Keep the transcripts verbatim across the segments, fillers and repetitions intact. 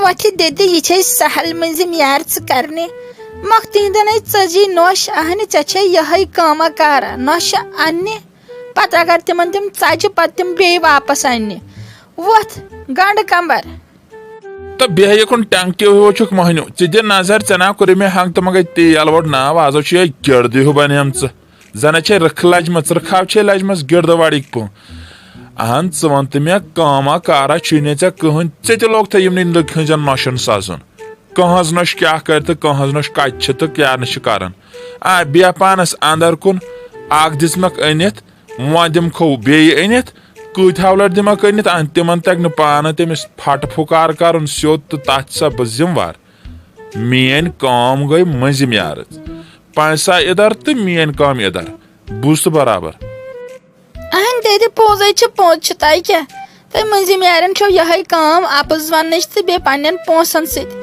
وۄتھِ دِدِ، یہِ چھے سہل مٔنٛزِم یارِ ژٕ کرنہِ۔ مۄکھ تِہنٛدٮ۪ن ہے ژٔجی نوش، اہنہِ ژےٚ چھے یِہے کٲمہ کارا، نۄشہِ اننہِ۔ پتہٕ اگر تِمن تِم ژجہِ، پتہٕ تِم بیٚیہِ واپس اننہِ۔ وۄتھ، گنڈٕ کمبر۔ تہٕ بیٚیہِ یہِ کُن ٹنٛکہِ ہیوٗ چھُکھ مۄہنیو، ژٕ دِ نظر، ژےٚ نا کوٚرُے مےٚ ہنٛگ تہٕ منٛگے تیل ووٚٹ ناو، آز چھُ یہِ گِردِ ہیوٗ بنیمژٕ۔ زَنہٕ چھے رٕکھٕ لجمٕژ، رٕکھاو چھے لجمٕژ گِردٕ وَڑِکۍ پٲٹھۍ۔ اہن، ژٕ وَن تہٕ مےٚ، کٲما کارا چھُے نہٕ ژےٚ کٕہٕنۍ، ژےٚ تہِ لوگتھے یِمنٕے لُکہٕ ہٕنٛزن نۄشَن سَزُن۔ کٕہٕنٛز نۄش کیٛاہ کَرِ تہٕ کٕہٕنٛز نۄش کَتہِ چھِ تہٕ کیٛاہ نہٕ چھِ کَران۔ آ، بیٚہہ پانَس اَندَر کُن، اَکھ دِژمَکھ أنِتھ، وۄنۍ دِمکھو بیٚیہِ أنِتھ، کۭتۍ ہاو لَٹہِ دِمَکھ أنِتھ، اَہن، تِمَن تَگہِ نہٕ پانہٕ تٔمِس پھَٹہٕ پھُکار کَرُن سیوٚد تہٕ تَتھ چھُسا بہٕ ذِمہٕ وار۔ میٲنۍ کٲم گٔے مٔنٛزِم یارٕژ۔ پنسا ادھر تہٕ میٲنۍ کٲم ادھر۔ بوٗزتھٕ برابر؟ اہن دٮ۪دِ، پوٚزے چھُ، پوٚز چھُ، تۄہہِ کیٛاہ؟ تۄہہِ مٔنٛزِم یارٮ۪ن چھو یِہے کٲم، اَپُز وننٕچ تہٕ بیٚیہِ پننٮ۪ن پونٛسن سۭتۍ۔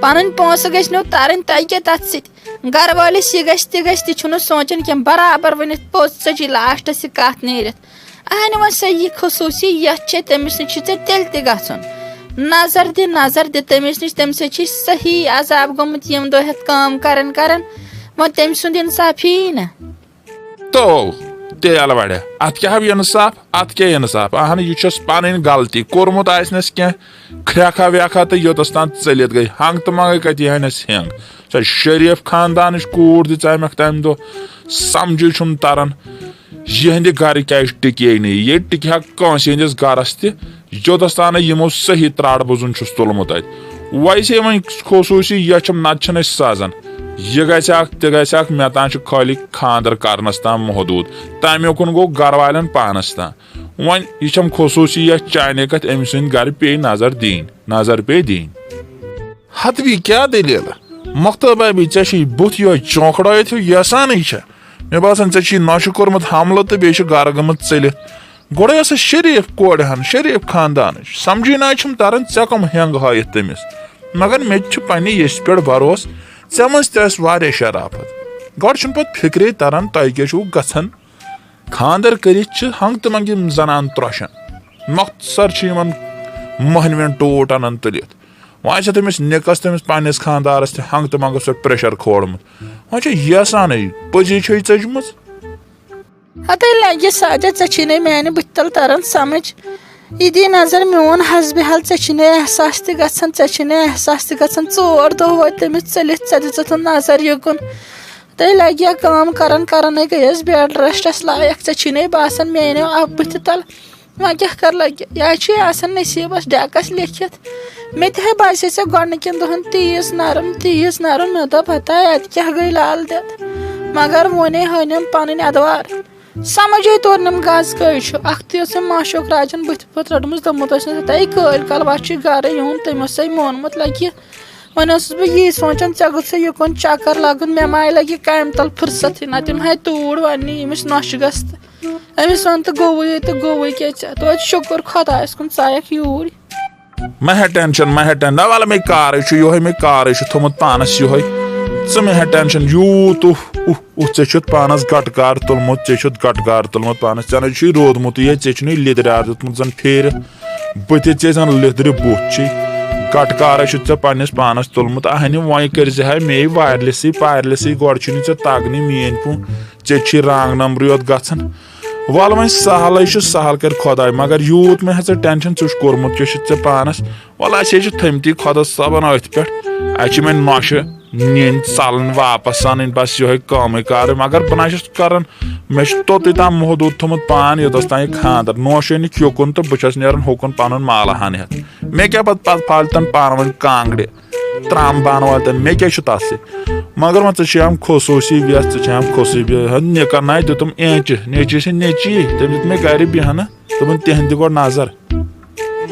پنٕنۍ پونٛسہٕ گٔژھۍ نو ترٕنۍ، تۄہہِ کیٛاہ تتھ سۭتۍ؟ گرٕ وٲلِس یہِ گژھِ، تہِ گژھِ، تہِ چھُنہٕ سونٛچان کینٛہہ، برابر ؤنِتھ پوٚز ژٔجی لاسٹس یہِ کتھ نیٖرِتھ۔ اہنہِ وۄنۍ صحیح خصوٗصی یَتھ چھے، تٔمِس نِش چھُے ژےٚ تیٚلہِ تہِ گژھُن۔ نظر دِ، نظر دِ تٔمِس نِش، تٔمِس سۭتۍ چھُے صحیح عذاب گوٚمُت یِم دۄہ ہٮ۪تھ کٲم کران کران۔ وۄنۍ تٔمۍ سُنٛد انصاف یی نہ۔ تو تیل وڑیا، اتھ کیٛاہ ہاو انصاف؟ اتھ کیٛاہ انصاف؟ اہن، یہِ چھس پنٕنۍ غلطی، کوٚرمُت آسہِ نس کینٛہہ کھرٛٮ۪کھا ویکھا تہٕ یوٚتس تام ژٔلِتھ گٔے۔ ہنٛگ تہٕ منٛگے کتہِ یی ہا نس ہٮ۪نٛگ؟ سۄ شریف خاندانٕچ کوٗر دِژے مےٚ تمہِ دۄہ، سمجھے چھُم تران۔ یِہنٛدِ گرٕ کیٛازِ ٹِکے نہٕ یہِ؟ ییٚتہِ ٹِکہِ ہا کٲنٛسہِ ہٕنٛدِس گرس تہِ، یوٚتس تام نہٕ یِمو صحیح ترٛاٹ بوزُن چھُس تُلمُت اتہِ۔ ویسے وۄنۍ خصوٗصی یَچھُم، نتہٕ چھِنہٕ أسۍ سَزان۔ یہِ گژھِ اکھ، تہِ گژھِ اکھ، مےٚ تام چھُ خٲلی خانٛدر کرنس تام محدوٗد۔ تمہِ اُکُن گوٚو گرٕ والٮ۪ن پانس تام۔ وۄنۍ یہِ چھَم خصوٗصی یَتھ چانے کتھ، أمۍ سٕنٛدِ گرٕ پیٚیہِ نظر دِنۍ، نظر پیٚیہِ دِنۍ۔ ہتہٕ بی کیٛاہ دٔلیٖل؟ مۄختہٕ بابی، ژےٚ چھُے بُتھ یِہوٚے چونٛکھڑٲیِتھ ہیوٗ یژھانٕے چھےٚ۔ مےٚ باسان، ژےٚ چھُے نۄشہِ کوٚرمُت حملہٕ تہٕ بیٚیہِ چھُ گرٕ گٔمٕژ ژٔلِتھ۔ گۄڈَے ٲسٕس شریٖف کورِ ہن، شریٖف خاندانٕچ۔ سمجھی نہ چھُم تران، ژےٚ کٕم ہٮ۪نٛگ ہٲیِتھ تٔمِس؟ مگر مےٚ تہِ چھُ پننہِ یژھِ پٮ۪ٹھ بھروسہٕ، ژےٚ منٛز تہِ آسہِ واریاہ شرافت۔ گۄڈٕ چھُنہٕ پتہٕ فکرے تران، تۄہہِ کیٛاہ چھُو گژھان؟ خاندر کٔرِتھ چھِ ہنٛگ تہٕ منٛگ یِم زنان ترٛۄشن۔ مۄختصر چھِ یِمن مۄہنوٮ۪ن ٹوٹھ انان تُلِتھ۔ وۄنۍ چھِ تٔمِس نِکس، تٔمِس پننِس خاندارس تہِ ہنٛگ تہٕ منٛگس پٮ۪ٹھ پریشر کھولمُت۔ وۄنۍ چھِ یژھانٕے پٔزی چھے ژٔجمٕژ۔ ہتے لگہِ ساجد، ژےٚ چھی نے میانہِ بٕتھِ تل تران سمجھ۔ یہِ دی نظر میون حسبِ حال، ژےٚ چھی نے احساس تہِ گژھان، ژےٚ چھی نے احساس تہِ گژھان۔ ژور دۄہ وٲتۍ تٔمِس ژٔلِتھ، ژےٚ دِژٕتھ نہٕ نظر یُکُن۔ تہٕ لگہِ کٲم کران کران ہے گٔیس بیڈ ریسٹس لایق۔ ژےٚ چھی نے باسان میانیو اَتھ بٕتھِ تل وۄنۍ کیٛاہ کر لگہِ؟ یا چھُے آسان نصیٖبس ڈیکس لیکھِتھ۔ مےٚ تہِ ہے باسے ژےٚ گۄڈنِکٮ۪ن دۄہن تیٖژ نرم، تیٖژ نرم۔ مےٚ دوٚپ، ہتاے، اتہِ کیٛاہ گٔے لال دٮ۪د؟ مگر وۄنے ہٲنِم پنٕنۍ ادوار۔ سمجھے توٚرنم گز کٔہۍ چھُ۔ اکھتُے ٲسٕم ماشوک راجن بٕتھِ پتہٕ رٔٹمٕژ، دوٚپمُت ٲسِس، ہتاے، کٲلۍ کل وۄتھ چھُے گرے یُن، تٔمۍ اوسے مونمُت لگہِ۔ وۄنۍ ٲسٕس بہٕ یی سونٛچان، ژےٚ گوٚژھے یُکُن چکر لگُن، مےٚ ما لگہِ کامہِ تل فرصتھٕے، نتہٕ یِمہٕ ہاے توٗرۍ وننہِ ییٚمِس نۄشہِ گژھِ تہٕ۔ أمِس ووٚن تہٕ گوٚوُے تہٕ گوٚوُے کیٛاہ ژےٚ؟ توتہِ شُکُر خۄدایَس کُن، ژایَکھ یوٗرۍ۔ مہ ہےٚ ٹٮ۪نشَن، مہ ہےٚ ٹٮ۪ن-، نہ وَلہٕ مےٚ کارٕے چھُ یِہوٚے، مےٚ کارٕے چھُ تھوٚمُت پانَس یِہوٚے۔ ژٕ مہ ہےٚ ٹٮ۪نشَن، یوٗت اُہ، اُہ، اُہ، ژےٚ چھُتھ پانَس گَٹہٕ کار تُلمُت، ژےٚ چھُتھ گَٹہٕ کار تُلمُت پانَس، ژےٚ نَے چھُے روٗدمُتُے ییٚتہِ، ژےٚ چھُنَے لیٚدرِ عادت منٛز زَن پھیٖرِتھ۔ بٕتھِ ژےٚ زَن لیٚدرِ بُتھ چھُے، گَٹہٕ کارَے چھُتھ ژےٚ پنٛنِس پانَس تُلمُت۔ اَہنہِ، وۄنۍ کٔرۍ زِ ہا مے وارلیسٕے پارلیسٕے، گۄڈٕ چھُے نہٕ ژےٚ تَگنٕے میٛٲنۍ پٲٹھۍ، ژےٚ چھُے رانٛگ نمبرٕے یوت گژھان۔ وَلہٕ وۄنۍ سہلٕے چھُ، سہل کَرِ خۄداے، مگر یوٗت مےٚ ہسا ٹٮ۪نشَن ژٕ چھُکھ کوٚرمُت، کیٛاہ چھُتھ ژےٚ پانَس؟ وَلہٕ اَسہِ ہے چھِ تھٔمتی خۄدا صٲبَن أتھۍ پٮ۪ٹھ، اَسہِ چھِ وۄنۍ نۄشہِ نِنۍ ژَلٕنۍ واپَس اَنٕنۍ، بَس یِہوٚے کٲمٕے کارٕے۔ مگر بہٕ نہ چھُس کَران، مےٚ چھُ توٚتُے تام محدوٗد تھوٚمُت پان، یوٚتَس تام یہِ خانٛدَر۔ نوشٲنِکھ یُکُن تہٕ بہٕ چھَس نیران ہُکُن پَنُن مالہٕ ہَن ہٮ۪تھ۔ مےٚ کیٛاہ پَتہٕ، پَتہٕ پھالہِ تَن پانہٕ ؤنۍ کانٛگڑِ۔ ترٛامہٕ بانہٕ واتن، مےٚ کیٛاہ چھُ تَتھ سۭتۍ؟ مگر وۄنۍ ژٕ چھے ہم خصوٗصی وٮ۪س، ژٕ چھے ہم خصوٗصی وٮ۪س۔ ہہ، نِکَن نَے دیُتُم اینچہِ، نیٚچی چھِ نیٚچی، تٔمۍ دیُت مےٚ گَرِ بیٚہنہٕ، دوٚپُن، "تِہِنٛدِ گۄڈٕ نظر۔"